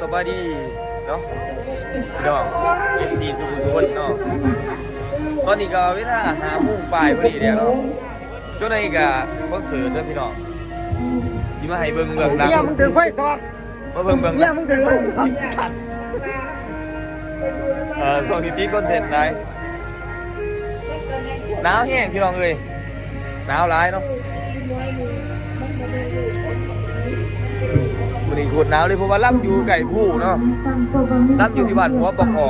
ສະບາຍດີເນາະ ພີ່ນ້ອງ ເອັຟຊີ ທຸກໆຄົນເນາະ. ຕອນນີ້ກໍເວລາຫ້າໂມງປາຍພໍດີແລ້ວເນາະ. ຈົນໃນກໍຄອນເສີດເດີພີ່ນ້ອງ ຊິມາໃຫ້ເບິ່ງເບື້ອງຫຼັງ. ເມຍມຶງຖືກໄຟຊັອດ ມາເບິ່ງເບື້ອງ ເມຍມຶງຖືກໄຟຊັອດ. ເອີ ຊ່ວງນີ້ຕິດຄອນເທັນຫຼາຍ. ໜາວແຮງພີ່ນ້ອງເອີຍ ໜາວຫຼາຍເນາະ. ມື້ນີ້ໂຄດໜາວເລີຍ ເພາະວ່າລຳຢູ່ໃກ້ພູເນາະ ລຳຢູ່ທີ່ບ້ານຫົວປະຂໍ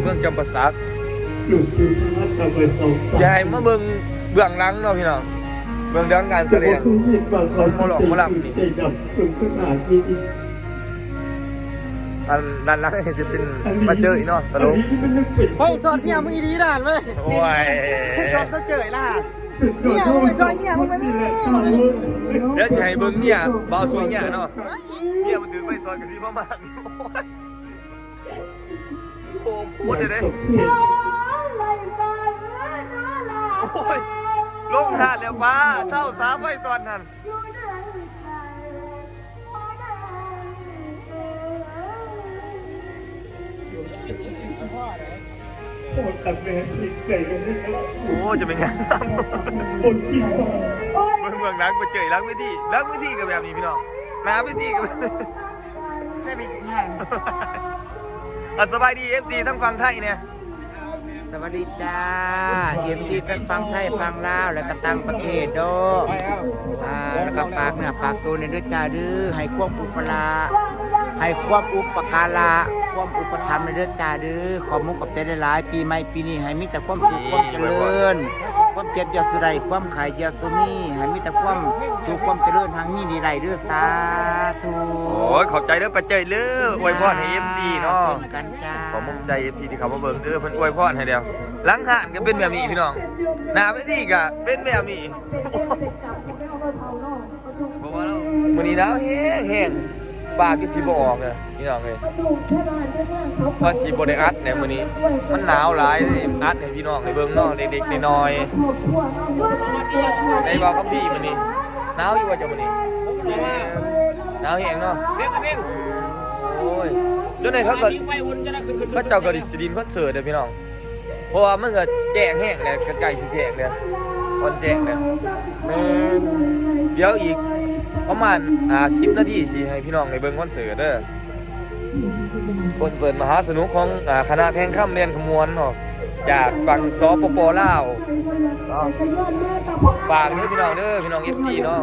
ເມືອງຈຳປາສັກ. ຊິໃຫ້ມາເບິ່ງເບື້ອງຫຼັງເນາະພີ່ນ້ອງ ເບື້ອງຫຼັງການສະແດງ ໝໍລຳນີ້. ອັນດ້ານຫຼັງນີ້ຈະເປັນປ້າເຈີ້ຍເນາະ ຕະຫຼົກ. ເຮີ້ຍ ສອດເມຍມຶງອີ່ຫຼີນານເວີຍ. ໂອ້ຍ ສອດຊະເຈີ້ຍລະ ເມຍມຶງໄປຊ່ອຍເມຍມຶງໄປແມ່. ດຽວຊິໃຫ້ເບິ່ງເມຍບ່າວສຸລິຍະເນາະ ເມຍມັນຖືກໄຟສອດກໍຊິມາມາກ. ໂອ້ໂຫ ເດ້ ໂອ້ຍ ລົງຫາດແລ້ວປ້າ ເຊົາສາໄຟສອດນັ້ນ. ໂອ້ ຈະເປັນຫຍັງ ເບິ່ງເບື້ອງຫຼັງໄປເຈີ້ຍ ຫຼັງເວທີ ຫຼັງເວທີກໍແບບນີ້ພີ່ນ້ອງ ໜ້າເວທີກໍແບບນີ້. ແຊບອີກຢ່າງ. ອ່ະ ສະບາຍດີ ເອັຟຊີ ທາງຝັ່ງໄທແດ່. ສະຫວັດດີຈ້າ ເອັຟຊີ ທັງຝັ່ງໄທຝັ່ງລາວ ແລະກະຕ່າງປະເທດເດີ. ອ່າ ແລະກະຝາກເນື້ອຝາກໂຕແດ່ເດີຈ້າເດີ ໃຫ້ຄວາມອຸປະລາ ໃຫ້ຄວາມອຸປະກາລະ ຄວາມອຸປະຖຳແດ່ເດີຈ້າເດີ. ຂອບມຸກຂອບໃຈຫຼາຍໆ ປີໃໝ່ປີນີ້ໃຫ້ມີແຕ່ຄວາມສຸກຄວາມຈະເລີນ ຄວາມເຈັບຢ່າສູ່ໄດ້ ຄວາມໄຂ້ຢ່າສູ່ມີ ໃຫ້ມີແຕ່ຄວາມສຸກຄວາມຈະເລີນ ຮັ່ງມີຫຼາຍໆເດີ ສາທຸ. ໂອ້ຍ ຂອບໃຈເດີປ້າເຈີ້ຍເດີ ອວຍພອນໃຫ້ ເອັຟຊີ ເນາະ. ເຊັ່ນກັນ ຂອບມຸກໃຈ ເອັຟຊີ ທີ່ເຂົ້າມາເບິ່ງເດີ ເພິ່ນອວຍພອນໃຫ້ແລ້ວ. ຫຼັງຮ້ານກໍເປັນແບບນີ້ພີ່ນ້ອງ ໜ້າເວທີກໍເປັນແບບນີ້ ເພາະວ່າມື້ນີ້ໜາວແຮງໆ ປາກຄືຊິບໍ່ອອກເດີພີ່ນ້ອງເອີຍ. ວ່າຊິບໍ່ໄດ້ອັດແຫຼະມື້ນີ້ ມັນໜາວຫຼາຍ ອັດໃຫ້ພີ່ນ້ອງໄດ້ເບິ່ງເນາະ ເດັກໆນ້ອຍໆ ໄດ້ເວົ້າກັບພີ່ມື້ນີ້. ໜາວຢູ່ບໍ່ເຈົ້າມື້ນີ້? ໜາວແຮງເນາະ. ໂອ້ຍ ຈົນໄດ້ເຂົາກໍ ເຂົາເຈົ້າກໍຊິຫຼິ້ນຄອນເສີດເດ້ພີ່ນ້ອງ ເພາະວ່າມັນກໍແຈ້ງແຮງແລ້ວ ໃກ້ໆຊິແຈ້ງແລ້ວ ກ່ອນແຈ້ງແລ້ວ. ແມ່ນ ດຽວອີກປະມານ ອ່າ ສິບນາທີ ຊິໃຫ້ພີ່ນ້ອງໄດ້ເບິ່ງຄອນເສີດເດີ ຄອນເສີດມະຫາສະໜຸກຂອງ ອ່າ ຄະນະແທງຄຳແດນຂະມວນເນາະ ຈາກຝັ່ງ ສປປ ລາວເນາະ. ຝາກເດີພີ່ນ້ອງເດີ ພີ່ນ້ອງ ເອັຟຊີ ເນາະ.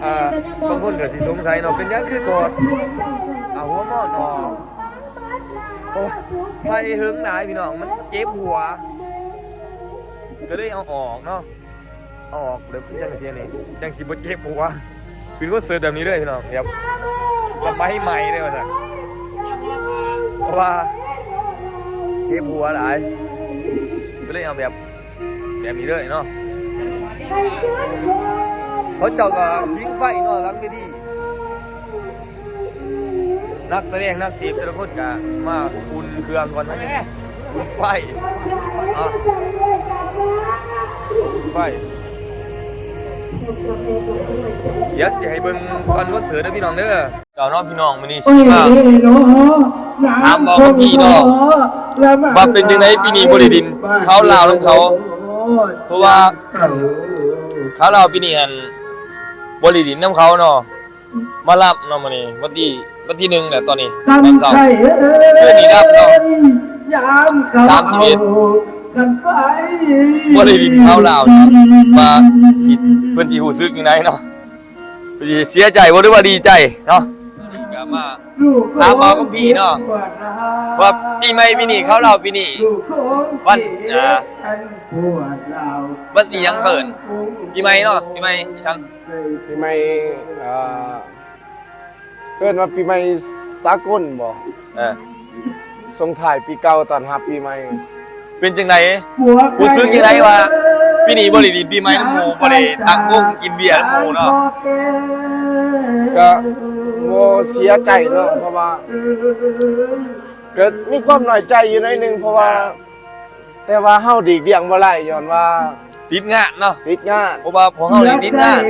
ອ່າ ບາງຄົນກໍຊິສົງໄສເນາະ ເປັນຫຍັງຄືຖອດ ອ່າ ຫົວໝອນອອກ. ໂອ້ ໃສ່ເຫິງຫຼາຍພີ່ນ້ອງ ມັນເຈັບຫົວ ກໍເລີຍເອົາອອກເນາະ. ເອົາອອກເລີຍ ຈັ່ງຊີ້ນີ້ ຈັ່ງຊິບໍ່ເຈັບຫົວ. ຂຶ້ນຄອນເສີດແບບນີ້ເລີຍພີ່ນ້ອງ ແບບສະໄໝໃໝ່ເລີຍວ່າຊັ້ນ ເພາະວ່າເຈັບຫົວຫຼາຍ ກໍເລີຍເອົາແບບ ແບບນີ້ເລີຍເນາະ. ເຂົາເຈົ້າກໍຜິງໄຟເນາະ ຫຼັງເວທີ ນັກສະແດງນັກເສບແຕ່ລະຄົນກະມາອຸ່ນເຄື່ອງກ່ອນນະ ອຸ່ນໄຟ ເອົາ ອຸ່ນໄຟ. ດຽວຊິໃຫ້ເບິ່ງກ່ອນຄອນເສີດເດີພີ່ນ້ອງເດີ. ເຈົ້າເນາະພີ່ນ້ອງ ມື້ນີ້ຊິມາຖາມເວົ້າກັບພີ່ເນາະ ວ່າເປັນຈັ່ງໃດປີນີ້ບໍ່ໄດ້ຫຼິ້ນຄາວລາວນຳເຂົາ ເພາະວ່າຄາວລາວປີນີ້ຫັ້ນບໍ່ໄດ້ຫຼິ້ນນຳເຂົາເນາະ. ມາຮັບເນາະມື້ນີ້ ວັນທີ ວັນທີໜຶ່ງແຫຼະ ຕອນນີ້ຕອນເຊົ້າ ຄືນນີ້ຮັບເນາະ ສາມສິບເອັດ ບໍ່ໄດ້ຫຼິ້ນຄາວລາວ ວ່າຊິ ເພິ່ນຊິຮູ້ສຶກຈັ່ງໃດເນາະ ເພິ່ນຊິເສຍໃຈບໍ່ ຫຼືວ່າດີໃຈເນາະ. ກະມາຖາມເອົາກັບພີ່ເນາະ ວ່າປີໃໝ່ປີນີ້ ຄາວລາວປີນີ້ ວັນ ອ່າ ວັນອີ່ຫຍັງເອີ້ນ ປີໃໝ່ເນາະ ປີໃໝ່ອີ່ຫຍັງ? ປີໃໝ່ ເອີ ເອີ້ນວ່າປີໃໝ່ສາກົນບໍ? ເອີ ສົ່ງທ້າຍປີເກົ່າຕ້ອນຮັບປີໃໝ່. ເປັນຈັ່ງໃດ? ຮູ້ສຶກຈັ່ງໃດວ່າປີນີ້ບໍ່ໄດ້ຫຼິ້ນປີໃໝ່ນຳໝູ່ ບໍ່ໄດ້ຕັ້ງວົງກິນເບຍນຳໝູ່ເນາະ? ກະບໍ່ເສຍໃຈເນາະ ເພາະວ່າກະມີຄວາມນ້ອຍໃຈຢູ່ໜ້ອຍໜຶ່ງ ເພາະວ່າ ແຕ່ວ່າເຮົາຫຼີກລ່ຽງບໍ່ໄດ້ ຍ້ອນວ່າ ຕິດງານເນາະ ຕິດງານ ເພາະວ່າພວກເຮົານີ້ຕິດງານ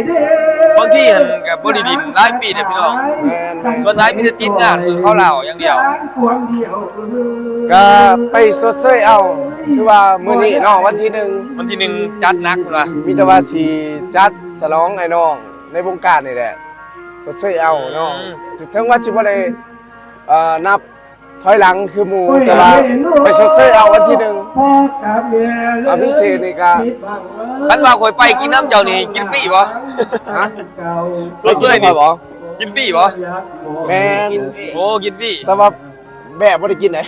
ບາງທີຫັ້ນກໍບໍ່ໄດ້ຫຼິ້ນຫຼາຍປີເດ້ພີ່ນ້ອງ ແມ່ນໆ ສ່ວນຫຼາຍມີແຕ່ຕິດງານຄືເຂົາລາວຢ່າງດຽວ ກໍໄປຊົດເຊີຍເອົາ ຄືວ່າມື້ນີ້ເນາະ ວັນທີໜຶ່ງ ວັນທີໜຶ່ງຈັດໜັກພຸ້ນວ່າ ມີແຕ່ວ່າຊິຈັດສະຫຼອງອ້າຍນ້ອງໃນວົງການນີ້ແຫຼະ ຊົດເຊີຍເອົາເນາະ ອືມ ເຖິງວ່າຊິບໍ່ໄດ້ ເອີ ນັບ ຖອຍຫຼັງຄືໝູ່ ໂອ້ຍ ແຕ່ວ່າໄປຊົດເຊີຍເອົາວັນທີໜຶ່ງ ອະພິເສກນີ້ກະ ຄັນວ່າຂ້ອຍໄປກິນນຳເຈົ້ານີ້ກິນຟຣີບໍ່? ຮະ? ຊົດເຊີຍນີ້ກິນຟຣີບໍ່? ແມ່ນ ໂອ້ ກິນຟຣີ ແຕ່ວ່າແບບບໍ່ໄດ້ກິນໃດ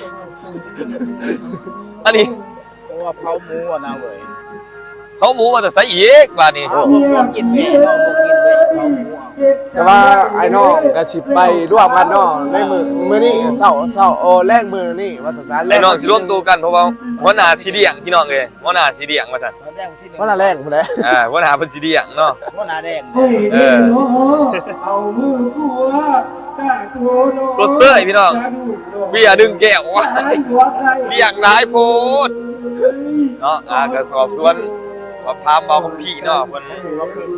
ອັນນີ້ ໂອ້ ເຜົາໝູຫັ້ນນະເວີຍ ເຜົາໝູມາແຕ່ໃສອີກບາດນີ້ ເອົາ ບໍ່ກິນເວເນາະ ບໍ່ກິນເວ ເຜົາໝູ ແຕ່ວ່າອ້າຍນ້ອງກໍຊິໄປລວມກັນເນາະ ໃນມື້ ມື້ນີ້ເຊົ້າ ເຊົ້າ ໂອ ແລງມື້ນີ້ວ່າຊັ້ນຊະ ອ້າຍນ້ອງຊິລວມໂຕກັນ ເພາະວ່າຫົວໜ້າຊິລ້ຽງ ພີ່ນ້ອງເອີຍ ຫົວໜ້າຊິລ້ຽງວ່າຊັ້ນ ຫົວໜ້າແລງພຸ້ນແຫຼະ ອ່າ ຫົວໜ້າເພິ່ນຊິລ້ຽງເນາະ ຫົວໜ້າແດງ ເອີ ຊົດເຊີຍພີ່ນ້ອງ ເບຍໜຶ່ງແກ້ວ ລ້ຽງຫຼາຍໂພດເນາະ ອ່າ ກໍສອບສວນ ສອບຖາມເວົ້າກັບພີ່ເນາະ ເພິ່ນ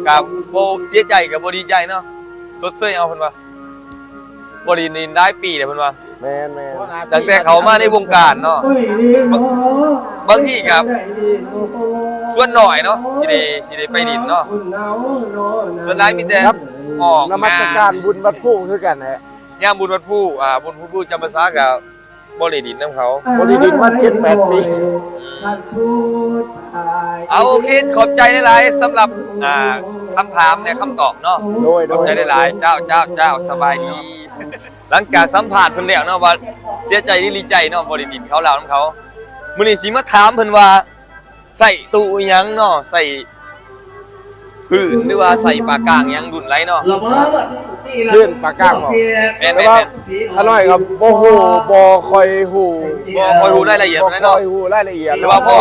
ກໍບໍ່ເສຍໃຈກໍບໍ່ດີໃຈເນາະ ຊົດເຊີຍເອົາເພິ່ນວ່າ ບໍ່ໄດ້ຫຼິ້ນຫຼາຍປີແລ້ວເພິ່ນວ່າ ແມ່ນໆ ຕັ້ງແຕ່ເຂົ້າມາໃນວົງການເນາະ ບາງ ບາງທີກໍສ່ວນໜ້ອຍເນາະ ຊິໄດ້ ຊິໄດ້ໄປຫຼິ້ນເນາະ ສ່ວນຫຼາຍມີແຕ່ອອກນະມັດສະການບຸນວັດພູຄືກັນແຫຼະ ຍາມບຸນວັດພູ ອ່າ ບຸນພູ ບຸນຈຳພາສາກໍ ບໍ່ໄດ້ຫຼິ້ນນຳເຂົາ ບໍ່ໄດ້ຫຼິ້ນມາເຈັດແປດປີ ອືມ ເອົາ ໂອເຄ ຂອບໃຈຫຼາຍໆ ສຳລັບ ອ່າ ຄຳຖາມ ແລະ ຄຳຕອບເນາະ ໂດຍໆ ຂອບໃຈຫຼາຍໆ ເຈົ້າ ເຈົ້າ ເຈົ້າ ສະບາຍດີ ຫຼັງຈາກສຳພາດເພິ່ນແລ້ວເນາະ ວ່າເສຍໃຈຫຼືດີໃຈເນາະ ບໍ່ໄດ້ຫຼິ້ນເຂົ້າລາວນຳເຂົາ ມື້ນີ້ຊິມາຖາມເພິ່ນວ່າ ໃຊ້ຕູ້ອີ່ຫຍັງເນາະ ໃຊ້ ພື້ນ ຫຼືວ່າໃສ່ປາກກາງຫຍັງລຸ້ນໃດເນາະ? ພື້ນປາກກາງບໍ? ແມ່ນໆໆ ແຕ່ວ່າຂ້ານ້ອຍກໍບໍ່ຮູ້ ບໍ່ຄ່ອຍຮູ້ ບໍ່ຄ່ອຍຮູ້ລາຍລະອຽດປານໃດເນາະ ບໍ່ຄ່ອຍຮູ້ລາຍລະອຽດ ແຕ່ວ່າພໍ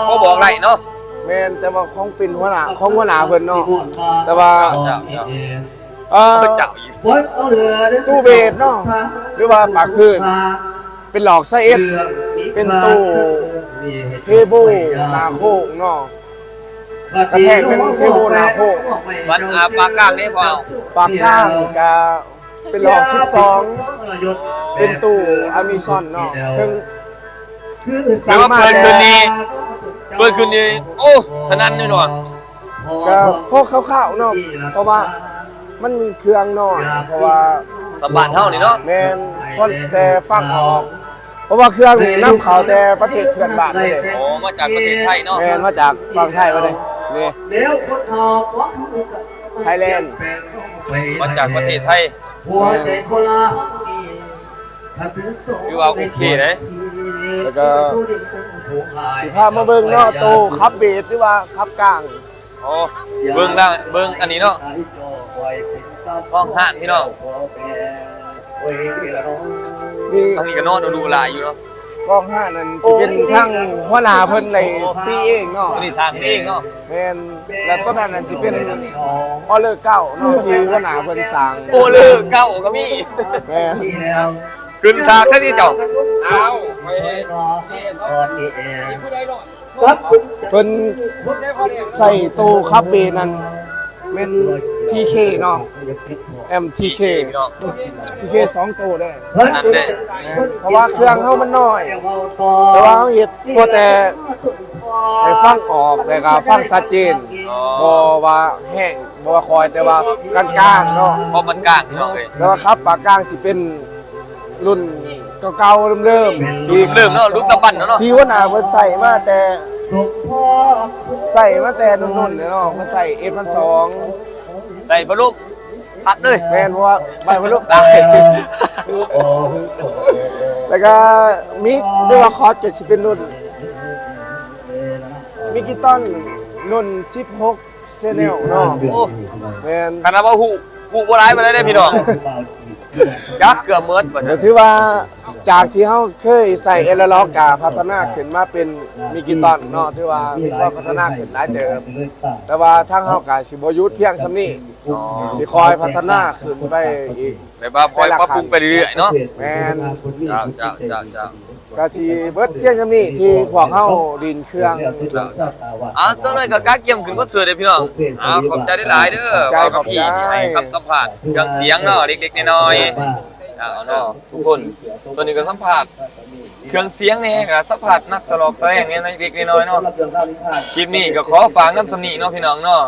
ພໍບອກໄດ້ເນາະ ແມ່ນ ແຕ່ວ່າຂອງເປັນຫົວໜ້າ ຂອງຫົວໜ້າເພິ່ນເນາະ ແຕ່ວ່າ ເຈົ້າ ເຈົ້າ ເອີ ຕູ້ເບດເນາະ ຫຼືວ່າປາກພື້ນ ເປັນຫຼອກຊາວເອັດ ເປັນຕູ້ເທເບິ້ນໜ້າໂຄກເນາະ ກະແທກເປັນເທເບິ້ນໜ້າໂຄກ ບັດ ອ່າ ປາກກາງເດ້ພໍ່? ປາກກາງກະເປັນຫຼອກສິບສອງ ເປັນຕູ້ອາເມຊອນເນາະ ເຖິງ ຫຼືວ່າເປີດຂຶ້ນນີ້ ເປີດຂຶ້ນນີ້ ໂອ້ ສະໜັ່ນຢູ່ເນາະ ກະພໍຄ່າວໆເນາະ ເພາະວ່າມັນເຄື່ອງນ້ອຍ ເພາະວ່າສຳບາດເຮົານີ້ເນາະ ແມ່ນ ພໍແຕ່ຟັງອອກ ເພາະວ່າເຄື່ອງນີ້ນຳເຂົ້າແຕ່ປະເທດເພື່ອນບ້ານເດ້ ອໍ ມາຈາກປະເທດໄທເນາະ ແມ່ນ ມາຈາກຝັ່ງໄທມາເດ້ ນີ້ ໄທແລນ ມາຈາກປະເທດໄທ ແມ່ນ ຖືວ່າໂອເຄເດ້ ແລ້ວກໍຊິພາມາເບິ່ງເນາະ ໂຕຂັບເບດ ຫຼືວ່າຂັບກາງ ອໍ ເບິ່ງລະ ເບິ່ງອັນນີ້ເນາະ ຫ້ອງຮ້ານພີ່ນ້ອງ ນີ້ ທາງນີ້ກໍນອນດູຫຼາຍຢູ່ເນາະ ກ້ອງຫ້ານັ້ນຊິເປັນທາງຫົວໜ້າເພິ່ນໄດ້ຕີເອງເນາະ ອັນນີ້ສ້າງເອງເນາະ ແມ່ນ ແລ້ວຕົວນັ້ນນັ້ນຊິເປັນໂອເລີເກົ້າເນາະ ທີ່ຫົວໜ້າເພິ່ນສ້າງ ໂອເລີເກົ້າກໍມີ ແມ່ນ ຂຶ້ນສາກໃສ່ຕິເຈົ້າ ອ້າວ ເພິ່ນໃສ່ໂຕຂັບເບດນັ້ນແມ່ນທີເຄເນາະ ເອັມທີເຄ ທີເຄສອງໂຕເດ້ ນັ້ນເດ້ ແມ່ນ ເພາະວ່າເຄື່ອງເຮົາມັນນ້ອຍ ແຕ່ວ່າເຮົາເຮັດພໍແຕ່ໃຫ້ຟັງອອກ ແລ້ວກໍຟັງຊັດເຈນ ອໍ ບໍ່ວ່າແຮງ ບໍ່ວ່າຄ່ອຍ ແຕ່ວ່າກາງໆເນາະ ພໍປານກາງພີ່ນ້ອງເອີຍ ແຕ່ວ່າຂັບປານກາງຊິເປັນ ລຸ້ນເກົ່າໆເດີມໆ ທີ່ ເລີ່ມເນາະ ລຸ້ນຕະບັນເນາະ ທີ່ຫົວໜ້າເພິ່ນໃສ່ມາແຕ່ ໃສ່ມາແຕ່ດົນໆເນາະ ເພິ່ນໃສ່ເອັດພັນສອງ ໃສ່ພັດລົມພັດເລີຍ ແມ່ນ ເພາະວ່າໃບພັດລົມຕາຍ ແລ້ວກໍມິກ ຫຼືວ່າຄອດ ກໍຊິເປັນລຸ້ນມິກກິຕອນ ລຸ້ນສິບຫົກ ແຊນແນວເນາະ ໂອ້ ແມ່ນ ຂະໜາດວ່າຮູ້ ຮູ້ບໍ່ຫຼາຍປານໃດເດ້ພີ່ນ້ອງ ຈັກເກືອບໝົດ ກໍຖືວ່າຈາກທີ່ເຮົາເຄີຍໃຊ້ແອນາລັອກ ກະພັດທະນາຂຶ້ນມາເປັນດິຈິຕອນເນາະ ຖືວ່າມີຄວາມພັດທະນາຂຶ້ນຫຼາຍເຕີບ ແຕ່ວ່າທາງເຮົາກະຊິບໍ່ຢຸດພຽງສ່ຳນີ້ ອໍ ຊິຄ່ອຍພັດທະນາຂຶ້ນໄປອີກ ແບບວ່າຄ່ອຍປັບປຸງໄປເລື້ອຍໆເນາະ ແມ່ນ ເຈົ້າ ເຈົ້າ ເຈົ້າ ເຈົ້າ. ກະຊິເບິດພຽງສ່ຳນີ້ທີ່ພວກເຮົາຫຼິ້ນເຄື່ອງ. ເອົາ ຈັກໜ້ອຍກໍກະກຽມຂຶ້ນຄອນເສີດເດ້ພີ່ນ້ອງ. ເອົາ ຂອບໃຈຫຼາຍໆເດີ ຂອບໃຈ ເວົ້າກັບພີ່ ຂອບໃຈ ທີ່ໃຫ້ຄຳສຳພາດເຄື່ອງສຽງເນາະ ເລັກໆນ້ອຍໆ ເອົາເນາະ ທຸກຄົນ. ຕອນນີ້ກໍສຳພາດເຄື່ອງສຽງແດ່ ກໍສຳພາດນັກສະຫຼອກສະແຫຼງແດ່ ເລັກໆນ້ອຍໆເນາະ. ຄລິບນີ້ກໍຂໍຝາກນຳສ່ຳນີ້ເນາະ ພີ່ນ້ອງເນາະ.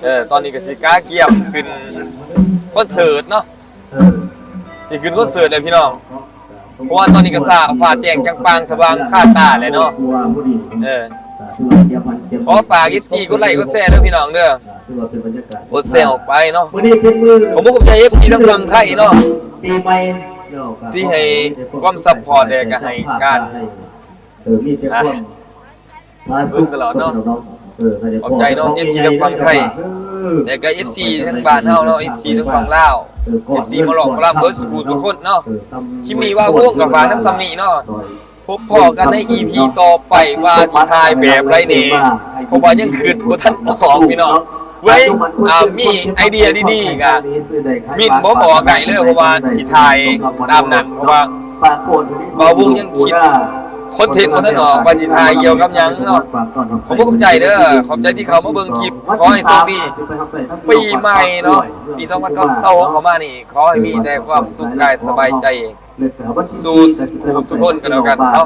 ເອີ ຕອນນີ້ກໍຊິກະກຽມຂຶ້ນຄອນເສີດເນາະ ຊິຂຶ້ນຄອນເສີດແລ້ວພີ່ນ້ອງ ເພາະວ່າຕອນນີ້ກໍຟ້າ ຟ້າແຈ້ງຈັ່ງປ່າງສະຫວ່າງຄາຕາແຫຼະເນາະ. ເອີ ຂໍຝາກເອັຟຊີກົດໄລ້ກົດແຊເດີພີ່ນ້ອງເດີ ກົດແຊອອກໄປເນາະ. ຂໍຂອບໃຈເອັຟຊີທາງຝັ່ງໄທເນາະ ທີ່ໃຫ້ຄວາມຊັບພອດ ແລະກໍໃຫ້ການ ເອີ ມີແຕ່ຄວາມ ອ່ະ ເບິ່ງຕະຫຼອດເນາະ. ຂອບໃຈເນາະ ເອັຟຊີທາງຝັ່ງໄທ ແລະກໍເອັຟຊີທາງບ້ານເຮົາເນາະ ເອັຟຊີທາງຝັ່ງລາວ ເອັຟຊີໝໍລອກໝໍລຳເບິດສູ່ຜູ້ສູ່ຄົນເນາະ. ຄລິບນີ້ວ່າວົງກໍຝາກນຳສ່ຳນີ້ເນາະ. ພົບພໍ້ກັນໃນອີພີຕໍ່ໄປວ່າຊິຖ່າຍແບບໃດແດ່ ເພາະວ່າຍັງຄິດບໍ່ທັນອອກພີ່ນ້ອງເວີຍ. ອ່າ ມີໄອເດຍດີໆ ກະມິນບອກໄດ້ເລີຍ ເພາະວ່າຊິຖ່າຍຕາມນັ້ນ ເພາະວ່າ ບ່າວວົງຍັງຄິດຄອນເທັນບໍ່ທັນອອກວ່າຊິຖ່າຍກ່ຽວກັບຫຍັງເນາະ. ຂອບໃຈເດີ ຂອບໃຈທີ່ເຂົ້າມາເບິ່ງຄລິບ. ຂໍໃຫ້ໂຊກດີປີໃໝ່ເນາະ ປີສອງພັນຊາວຫົກເຂົ້າມານີ້ ຂໍໃຫ້ມີແຕ່ຄວາມສຸກກາຍສະບາຍໃຈ ສູ່ທຸກຄົນກັນແລ້ວກັນເນາະ.